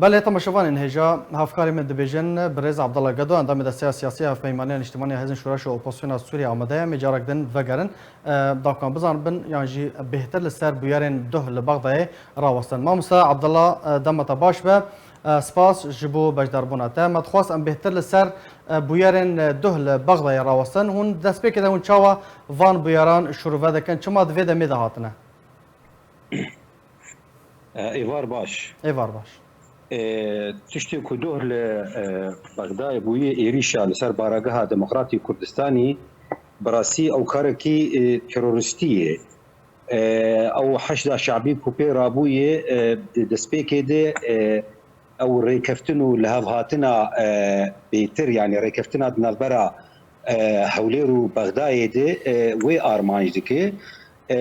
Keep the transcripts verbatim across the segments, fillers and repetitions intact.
Belê, temaşevanên hêja, hevkarê min dibêjin, birêz Abdullah Gedo, endamê Desteya Siyasî ya Hevpeymaniya Niştimanî ya Hêzên Şoreş û Opozisyona Sûriye amade ye. Em ê carek din vegerin, e, dakan bizanibin, yan jî bêhtir li ser bûyerên duh li Bexdayê rawestin. Mamoste Abdullah, e, dema te baş be, e, spas ji bo beşdarbûna te. Me dixwest em bêhtir li ser, e, bûyerên, e, duh li Bexdayê rawestin. Hûn destpêkê de hûn çawa van bûyeran şirove dikin? Çima di vê demê de hatine? E, êvar baş. Êvar baş. E, tiştê ku doh li, e, Bexdayê bûye êrîşa li ser barageha Demokratî Kurdistanî, bi rastî ew karekî, e, terorîstî ye. E, ew Heşda Şe'bî ku pê rabûye, e, di destpêkê de, e, ew rêkeftin û lihevhatina, e, bêtir, yanî rêkeftina di navbera, e, Hewlêr û Bexdayê de, e, wê armanc dike. E,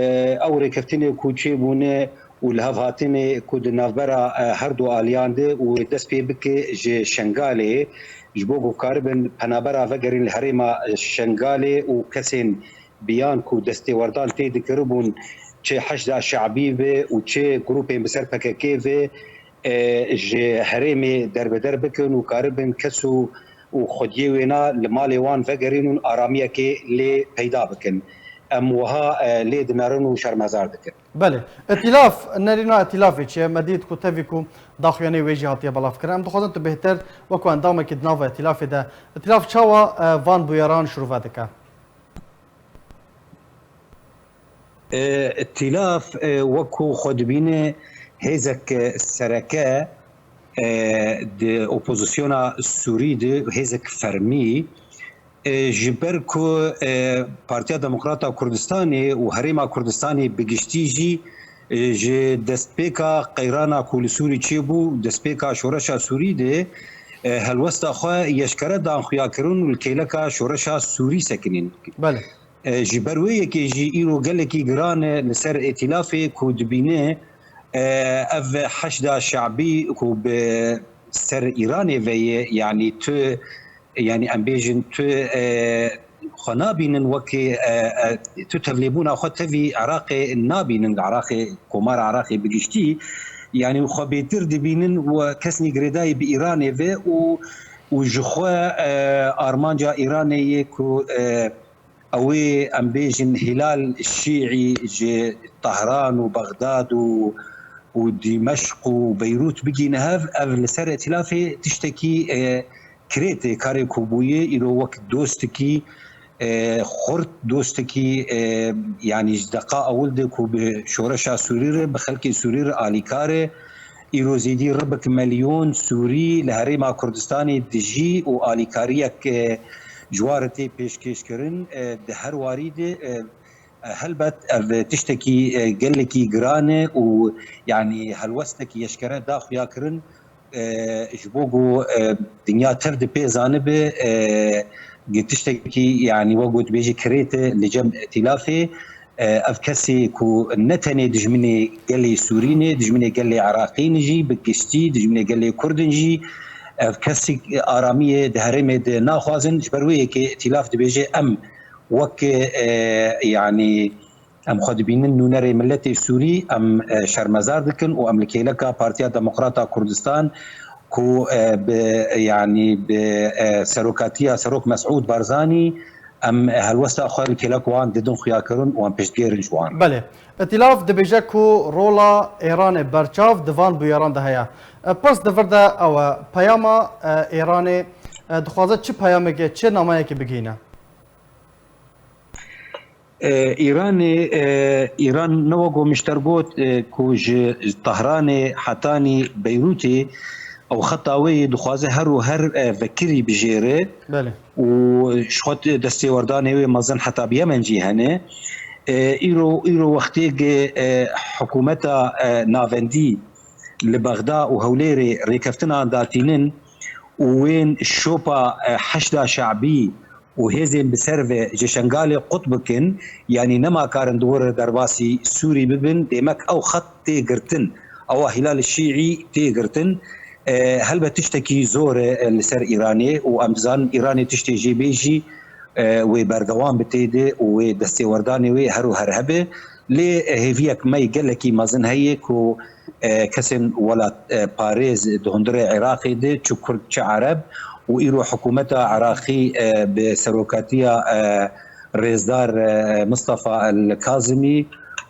ew rêkeftinê ku çêbûne û lihevhatinê ku di navbera, e, her du aliyan de û dest pê bike ji Şengalê, ji bo ku karibin penabera vegerîn li herêma Şengalê û kesên biyan ku destêwerdan tê dikiribûn, çi Heşda Şe'bî be û çi grûpên bi ser P K K ve, e, ji herêmê derbeder bikin û karibin kes û, û xwediyê wêna li malê wan vegerîn û aramiyekê lê peyda bikin. Em wiha, e, lê dinerin û şermezar dikin. Belê. Îtîlaf, nerîna îtîlafê çi ye? Me dît ku tevî ku daxuyaniyê wê jî hatiye belavkirin. Em dixwazin tu bêhtir wekî endamekî di nava îtîlafê de, îtîlaf çawa, e, van bûyeran şirove dike? E, Îtîlaf, e, wekû xwe dibîne hêzek sereke, e, di opozisyona Sûrî de hêzek fermî, e, ji ber ku, e, Partiya Demokrata Kurdistanê û Herêma Kurdistanê bi giştî jî, e, ji destpêka qeyrana ku li Sûrî çêbû, destpêka şoreşa Sûrî de, e, helwesta xwe yeşkere dan xuyakirin û li kêleka şoreşa Sûrî sekinîn. Belê. E, ji ber wê yekê jî îro gelekî giran e li ser îtîlafê ku dibîne, e, ev Heşda Şe'bî ku bi ser Îranê ve ye, yanî tu, yanî em bêjin tu, e, xwe nabînin wekî, e, e, tu tevlêbûna xwe tevî Iraqê nabînin, Iraqê, Komara Iraqê bi giştî, yanî xwe bêtir dibînin we kesnî girêdayî bi Îranê ve û, û ji xwe, e, armanca Îranê ye ku, e, ew ê, em bêjin, Hîlal Şîî ji Tehran û Bexdad û, û Dîmeşq û Beyrût bigîne hev, ev li ser îtîlafê tiştekî, e, kirêt e, karê ku bûye, îro wek dostekî, e, xurt, dostekî, e, yanî ji deqa ewil de ku bi şoreşa Sûrî re, bi xelkê Sûrî re alîkar e, îro zêdî ribik milyon Sûrî li Herêma Kurdistanê dijî û alîkariyek, e, ji wan re tê pêşkêşkirin. E, di her warî de, e, e, helbet ev tiştekî, e, gelekî giran e û yanî helwestekî yeşkere da xuyakirin, e, ji bo ku, e, dinya tev di pê zanibe, e, gi tiştekî, yanî wek got bêjî kirêt e li cem îtîlafê. E, ev kesê ku ne tenê dijminê gelê Sûrî ne, dijminê gelê Iraqî ne jî, bi giştî dijminê gelê Kurd in jî, ev kesî aramiyê di herêmê de naxwazin. Ji ber wê yekê îtîlaf dibêje, em wek, e, yanî em xwe dibînin nûnerê miletê Sûrî, em, e, şermezar dikin û em li kêleka Partiya Demokrata Kurdistan ku, e, bi, yanî bi, e, serokatiya Serok Mesûd Barzanî, em helwesta xwe li kêlek wan didin xuyakirin û em piştgêr in ji wan. Belê. Îtîlaf dibêje ku rola Îranê berçav di van bûyeran de heye. E, pirs di vir de ew e, peyama, e, Îranê, e, dixwaze çi peyamekê, çi nameyekê bigihîne? E, Îranê, e, Îran ne wek mişter got, e, ku ji Tehranê hetanî Beyrûtê ew xeta wê yê dixwaze her û her, e, vekirî bijêre Belê. û ji xwe destêwerdanê wê mezin heta bi Yemen jî hene. E, îro, îro wextê ge, e, hikûmeta, e, navendî li Bexda û Hewlêrê rêkeftinan datînin û wên şopa, e, Heşda Şe'bî û hêzên bi ser ve ji Şengalê qut bikin, yanî nema karin di wir derbasî Sûrî bibin, demek ew xet tê girtin. Ewa Hîlal Şîî tê girtin. E, helbet tiştekî zor e, e, li ser Îranê û em dizanin Îranê tiştê jê bê jî, e, wê berdewam bi tê de û wê destêwerdanê wê her û her hebe. Lê hêviyek me yê gelekî mezin heye ku, e, kesên welat, e, parêz di hundirê Iraqê de, çi Kurd, çi Ereb, û îro hikûmeta Iraqî, e, bi serokatiya, e, rêzdar, e, Mistefa El Kazimî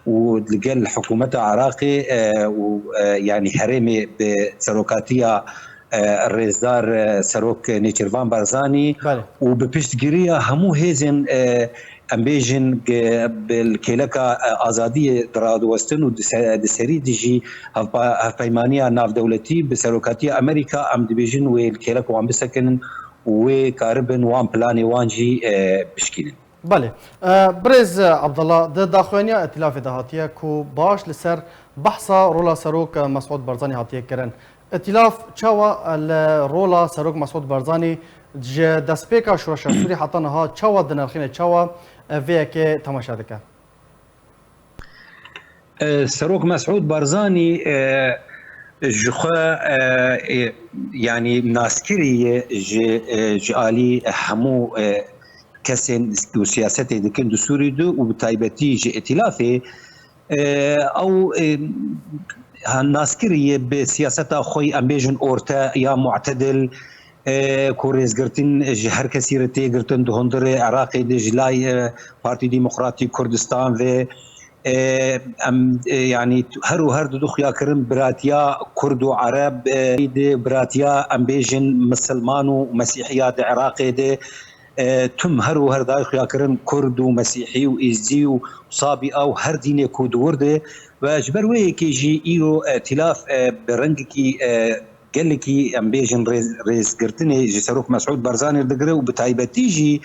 û li gel hikûmeta Iraqê, e, û, e, yanî herêmê bi serokatiya, e, rêzdar, e, serok Nêçîrvan Barzanî Belê. û bi piştgiriya hemû hêzên, e, em bêjin, ge-, bi kêleka, e, azadiyê diradwestin û di se-, di serî de jî hevpa-, hevpeymaniya navdewletî bi serokatiya Amerîka, em dibêjin wê li kêleka wan bisekinin û wê karibin wan planê wan jî, e, bişkînin. Belê. E, Birêz Abdullah, di daxuyaniya Îtîlafê de hatiye ku baş li ser behsa rola Serok Mesûd Barzanî hatiye kirin. Îtîlaf çawa li rola Serok Mesûd Barzanî ji destpêka şoreşa Sûrî heta niha çawa dinirxîne, çawa, e, vê yekê temaşe dike? E, Serok Mesûd Barzanî, e, ji xwe, e, e, yanî naskirî ye ji, e, ji alî hemû, e, kesên ku siyasetê dikin di Sûrî de û bi taybetî ji Îtîlafê, e, ew, e, ha, naskirî ye bi siyaseta xwe, em bêjin orte ya mu'tedil, e, ku rêzgirtin ji her kesî re tê girtin di hundirê Iraqê de ji lay, e, Partî Demokratîk Kurdistan ve, e, em, e, yanî her û her didu xuyakirin biratiya Kurd û Ereb, e, de biratiya em bêjin Misilman û Mesîhiya di Iraqê de, e, tim her û her dayê xuyakirin Kurd û Mesîhî û Êzdî û Sabîa û her dînê ku di wir de. Ve ji ber wê yekê jî îro, e, Îtîlaf, e, bi rengekî, e, gelekî, em bêjin, rêz-, rêzgirtinê ji Serok Mesûd Barzanî re digire û bi taybetî jî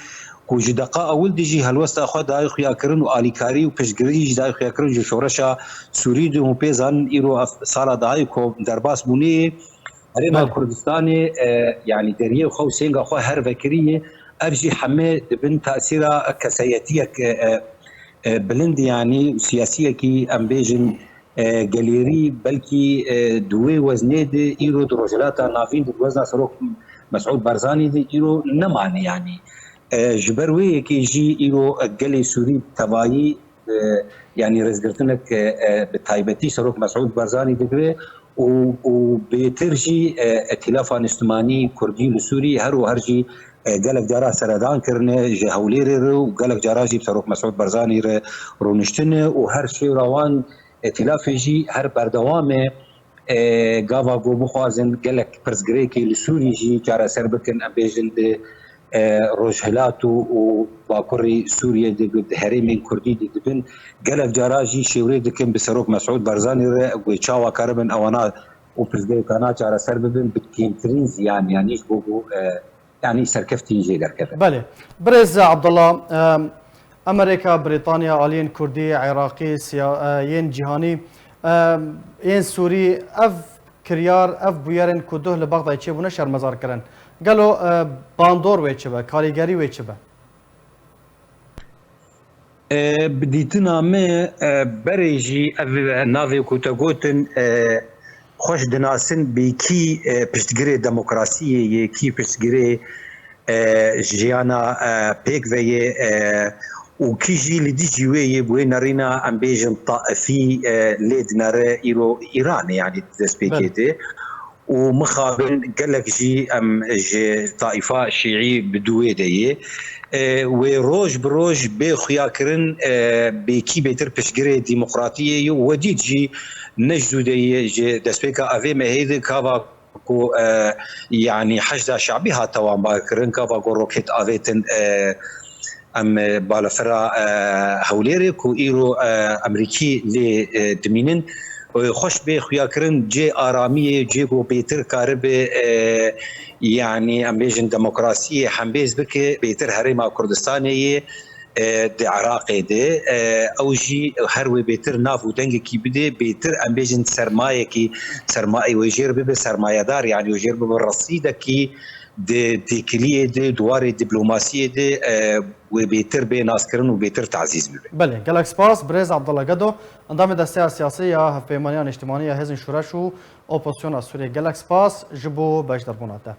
ku ji deqa ewil de jî helwesta xwe dayê xuyakirin û alîkarî û piştgirî jî dayê xuyakirin ji şoreşa Sûrî de. Hûn pê zanin îro ev sala dayê ku derbas bûnê ye. Herêma Belê. Kurdistanê, e, yanî deriyê xwe û sênga xwe her vekirî ye. Ev jî heme di bin tesîra kesayetiyek, e, e, e, bilind, yanî siyasiyekî, em bêjin, e, gelêrî, belkî, e, di wê weznê de îro di Rojhilata Navîn de, di wezna Serok Mesûd Barzanî de îro nemane, yanî. E, ji ber wê yekê jî îro gelê Sûrî tevayî, e, yanî rêzgirtinek, e, e, bi taybetî Serok Mesûd Barzanî digire û, û bêtir jî, e, Îtîlafa Niştimanî Kurdî li Sûrî her û her jî, e, gelek cara seredan kirine ji Hewlêrê re û gelek cara jî bi Serok Mesûd Barzanî re rûniştine û her şêwra wan Îtîlafê jî her berdewam e. E, gava ku bixwazin gelek pirsgirêkê li Sûrî jî çareser bikin, em bêjin di, e, Rojhilat û, û Bakurê Sûriyê de, di herêmên Kurdî de dibin. Gelek cara jî şêwrê dikin bi Serok Mesûd Barzanî re, ku çawa karibin ewana û pirsgirêkana çareser bibin bi kêmtirîn ziyan, yanî ji bo ku, e, yanî serkeftî jê derkeve. Belê. Birêz Abdullah, em, Amerîka, Brîtanya, aliyên Kurdî, Iraqî, siya-, e, yên cîhanî, e, yên Sûrî, ev kiryar, ev bûyerên ku duh li Bexdayê çêbûne şermezar kirin. Gelo, e, bandor wê çi be, karîgerî wê çi be? E, bi dîtina me, e, berê jî ev navê ku te gotin, e, xweş dinasin, bê kî, e, piştgirê demokrasiyê yê, kî piştgirê, e, jiyana, e, pêk ve yê, e, û kî jî li dijî wê yê, bi wê nerîna em bêjin taifî, e, lê dinere, îro Îran e, yanî di destpêkê Belê. de. Û mixabin gelek jî em ji taifa şîî bi dû wê de yê. E, wê roj bi roj bê xuyakirin, e, bê kî bêtir piştgirê demokratiyê yê û we dît jî ne ji zû de yê ji destpêka evê mehê de kava ku, e, yanî Heşda Şabî hat tewanbarkirin, kava ku roket avêtin, e, em, e, balafira, e, Hewlêrê ku îro, e, Emerîkî lê, e, dimînin. E, xweş bê xuyakirin cê aramiyê, cê ku bêtir karibe, e, yanî em bêjin demokrasiyê hembêz bike, bêtir herêma Kurdistanê yê, e, di Iraqê de, e, ew jî her wê bêtir nav û dengekî bide, bêtir em bêjin sermayekî, sermayê wê jêr bibe sermayedar, yanî wê jêr bibe resîdekî di têkiliyê de, di warê diplomasiyê de, e, wê bêtir bê naskirin û bêtir tazîz bibe. Belê, gelek spas. Birêz Abdullah Gedo, endamê Desteya Siyasî ya Hevpeymaniya Niştimanî ya Hêzên Şoreş û Opozisyona Sûriyê. Gelek spas ji bo beşdarbûna te.